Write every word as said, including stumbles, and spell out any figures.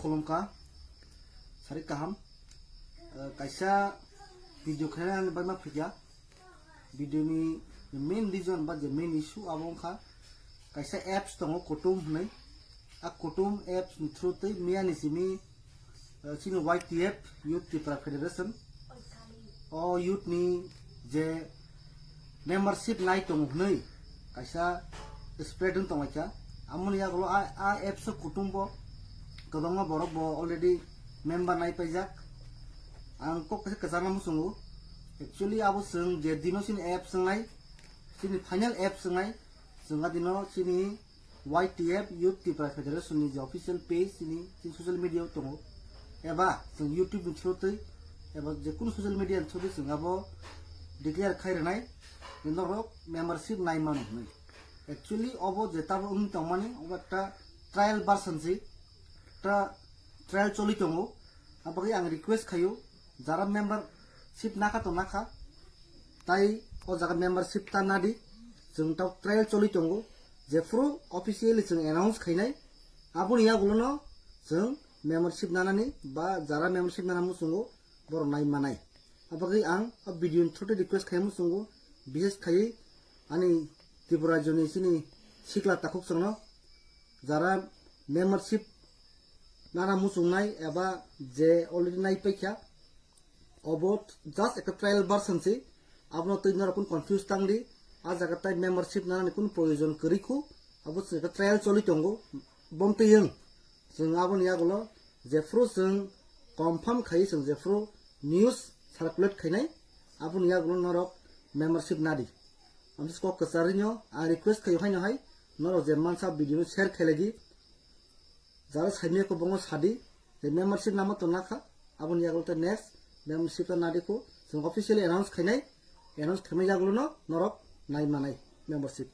Khulumkha, sari kaham. Eh, kaisa video khaina bagwi ma phikya. Video ni main reason ba je main issue abo wngkha kaisa apps tongo Kutum hwnwi. A Kutum apps ni through twi miya ni simi, eh, chini Y T F, Youth Tipra Federation, o youth ni je membership nai tongo hwnwi kaisa spread wng tonglaikha. Amoni yagulo a, a apps o Kutum bo kwbangma borok bo already member nai paijak. Ang kok kaisa kwchangma muchungo. Actually abo chwng je dino chini apps wngnai, chini final apps wngnai, chwng a dino chini Y T F, Youth Tipra Federation ni je official page chini, chini social media o tongo, eba chwng YouTube ni through twi, eba je kunu social media ni through twi chwng abo declare khai rwnai je norok membership nai mano hwnwi. Actually obo je tabo wng tongmani obo ekta trial version se, ekta trial choli tongo. Abagwi ang request khaio, jara membership nakha to nakha, tai o jaga membership ta nadi, chwng tok trial choli tongo, jephru officially chwng announce khainai, aboni yagulono chwng membership nanani ba jara membership nana muchungo borok nai manai. Abagwi ang o video ni through twi request khai muchungo, bishes khaiwi ani Tripura rajyoni chini sikla takhuk chwngno jara membership nana muchungnai eba je already nai paikha, obo just ekta trial version se, abono twi norok kun confuse tangdi, a jaga tai membership nanani kun proyojon kwrwi khu, abo se ekta trial choli tongo, bomtwi wng. Chwng aboni yagulo jephru chwng confirm khai chwng jephru news circulate khainai, aboni yagulo norok membership nadi. Ang kok kwcharino ang request khaio haino hai norok je mansa video no share khailai di. Jara saimya ko bongo sadi je membership nama to nakha, aboni yagulo te next membership ta nadi ko chwng officially announce khainai, announce khaimai yagulo no norok nai manai membership.